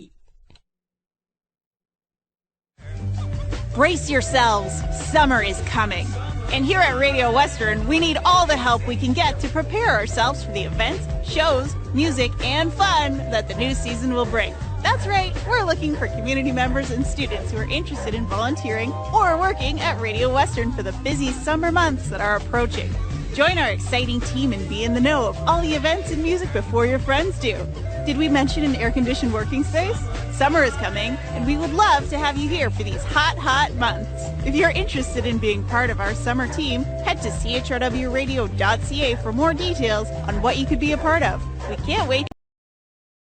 Brace yourselves, summer is coming. And here at Radio Western, we need all the help we can get to prepare ourselves for the events, shows, music, and fun that the new season will bring. That's right, we're looking for community members and students who are interested in volunteering or working at Radio Western for the busy summer months that are approaching. Join our exciting team and be in the know of all the events and music before your friends do. Did we mention an air conditioned working space? Summer is coming, and we would love to have you here for these hot, hot months. If you're interested in being part of our summer team, head to C H R W radio dot C A for more details on what you could be a part of. We can't wait.